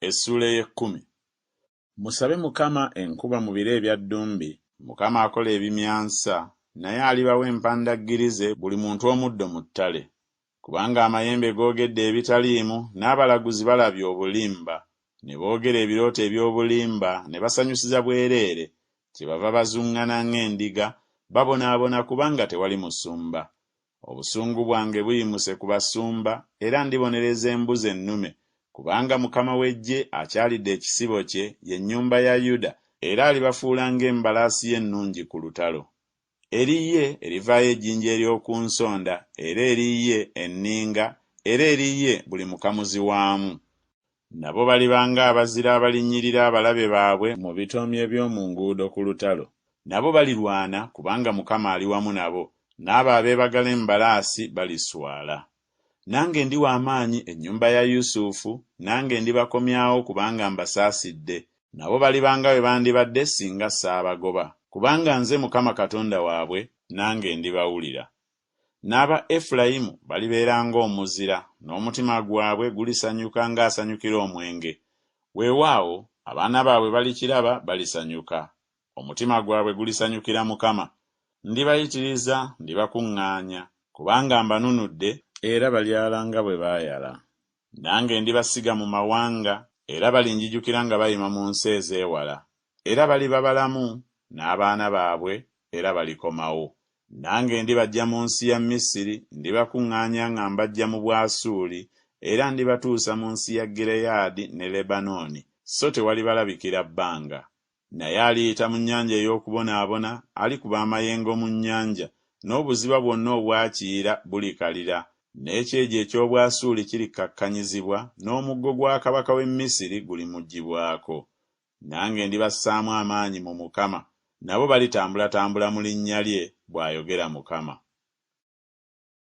Essuula ey'ekkumi. Musabe Mukama enkuba mu biro ebya ddumbi, Mukama akola ebimyansa, naye alibawa empandaggirize, buli muntu omuddo mu ttale. Kubanga amayembe googedde ebitaliimu, n'abalaguzi balabye obulimba, ne boogera ebirooto eby'obulimba, ne basanyusiza bwereere, kyebava bazuŋŋana ng'endiga, babonaabona kubanga tewali musumba. Obusungu bwange buyimuse ku basumba, era ndibonereza embuzi ennume, kubanga Mukama w'eggye akyalidde ekisibo kye, ye nnyumba ya Yuda, era alibafuula ng'embalaasi ye ennungi ku lutalo. Eri ye erivaayo ejjinja ery'oku nsonda, era eri ye enninga, era eri ye buli mukamuzi waamu. Nabo baliba ng'abazira abalinnyirira abalabe baabwe mu bitoomi eby'omu nguudo ku lutalo. Nabo balirwana, kubanga Mukama ali wamu nabo, n'abo abeebagala embalaasi baliswala. Nange ndiwa amaanyi ennyumba ya Yusufu, nange ndibakomyawo kubanga mbasaasidde, nabo baliba nga bwe bandibadde singa saabagoba, kubanga nze Mukama Katonda waabwe, nange ndibawulira. N'aba Efulayimu balibeera ng'omuzira, n'omutima gwabwe gulisanyuka ng'asanyukira omwenge, weewaawo, abaana baabwe balikiraba balisanyuka, omutima gwabwe gulisanyukira Mukama. Ndibayitiriza, ndibakuŋŋaanya, kubanga mbanunudde, era balyala nga bwe baayala. Nange ndibasiga mu mawanga, era balinjijukira nga bayima mu nsi ez'ewala. Era baliba balamu, n'abaana baabwe, era balikomawo. Nange ndibaggya mu nsi ya Misiri, ndibakuŋŋaanya nga mbaggya mu Bwasuuli, era ndibatuusa mu nsi ya Gireyaadi ne Lebanooni, so tewalibalabikira bbanga. Naye aliyita mu nnyanja ey'okubonaabona, alikuba amayengo mu nnyanja, n'obuziba bwonna obwa Kiyira bulikalira, n'ekyejo eky'Obwasuuli kirikkakkanyizibwa, n'omuggo gwa kabaka w'e Misiri gulimuggyibwako. Nange ndibassaamu amaanyi mu Mukama, nabo balitambulatambula mu linnya lye, bw'ayogera Mukama.